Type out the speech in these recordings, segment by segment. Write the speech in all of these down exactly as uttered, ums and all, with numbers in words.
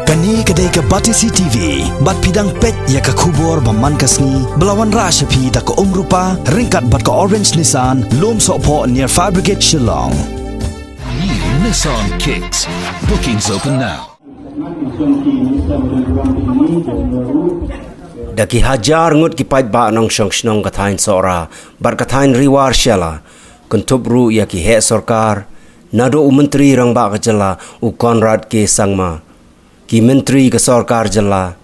Kane ka dei ka Batesi T V, bad phi dang peit ïa ka khubor ba man ka sngi, ba la wanrah sha phi da ka Umrupa, ryngkat bad ka Orange Nissan, Lum Sohphoh near Fire Brigade Shillong. New Nissan Kicks. Bookings open now. Da ki hajar ngut ki paidbah nongshong shnong ka thaiñ Sohra, bad ka thaiñ Ri War Shella, kynthup ruh ïa ki heh sorkar, naduh u Myntri Rangbah ka jylla, u Conrad K Sangma, ki myntri ka sorkar jylla,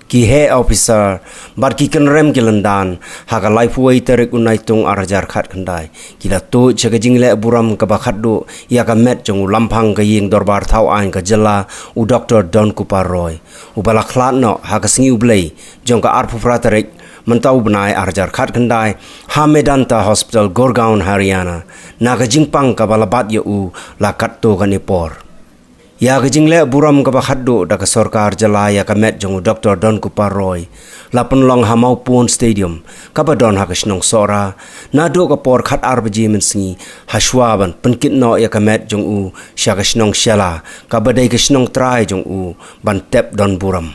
ki heh officer, bad ki kynrem ki lyndan, ha ka laiphew wei tarik u Naitung ar hajar khatkhyndai, ki la tuid sha ka jingleh burom kaba khatduh, ïa ka met jong u Lamphang ka ïing dorbar thaw aiñ ka jylla, u Doktor Donkupar Roy, uba la khlad noh, ha ka sngi U Blei, jong ka arphew phra tarik, mynta u bnai ar hajar khatkhyndai, ha Medanta Hospital Gurgaon Haryana, na ka jingpang kaba la bat ïa u, la katto katne por. Ïa ka jingleh burom kaba khatduh da ka sorkar jylla ïa ka met jong u Doktor Donkupar Roy, la pynlong ha Mawpun Stadium, kaba don ha ka shnong Sohra, naduh ka por khatar baje mynsngi, hashwa ban pynkit noh ïa ka met jong u, sha ka shnong Shella, kaba dei ka shnong trai jong u, ban tep don burom.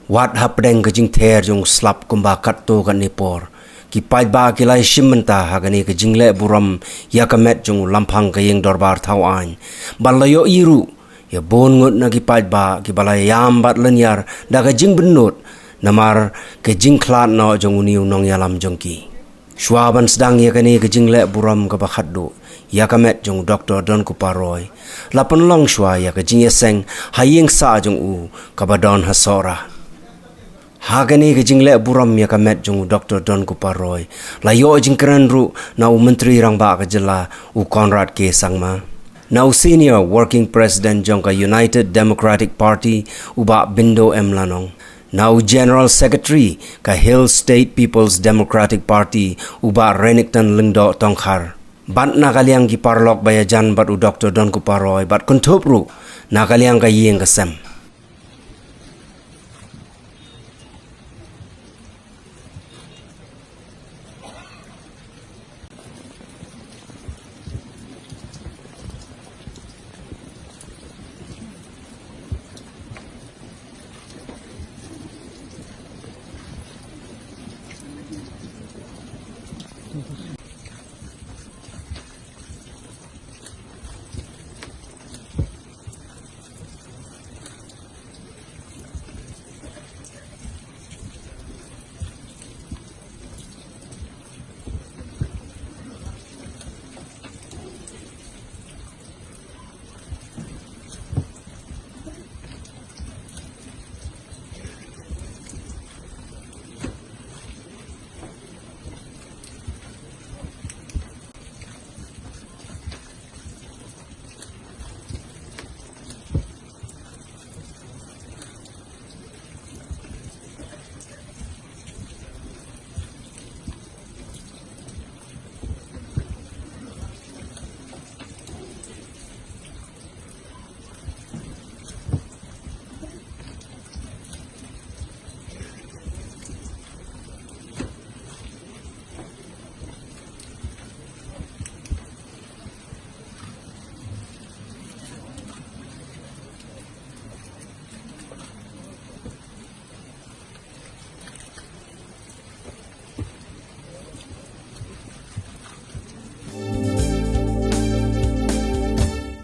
Wat hapdeng ka jingther jong u slap kumba katto katne por, ki paidbah ki la ïashim bynta ha kane ka jingleh burom ïa ka met jong u Lamphang ka ïing dorbar thaw aiñ, bad la ïohi ruh ïa bun ngut na ki paidbah kiba la ïam bad lynñiar da ka jingbynnud namar ka jingkhlad noh jong une u nongïalam jong ki. Shwa ban sdang ïa kane ka jingleh burom kaba khatduh ïa ka met jong u Doktor Donkupar Roy, la pynlong shwa ïa ka jingïaseng ha ïing sah jong u, kaba don ha Sohra. Ha kane ka jingleh burom ïa ka met jong u Doktor Donkupar Roy, la ïoh jingkren ruh na u Myntri Rangbah ka jylla, u Conrad K Sangma, na u Senior Working President jong ka United Democratic Party, u Bah Bindo M Lanong, na u General Secretary ka Hill State People's Democratic Party, u Bah Renikton Lyngdoh Tongkhar, bad na ka liang ki paralok ba ïajan bad u Doktor Donkupar Roy, bad kynthup ruh na ka liang ka ïing ka sem.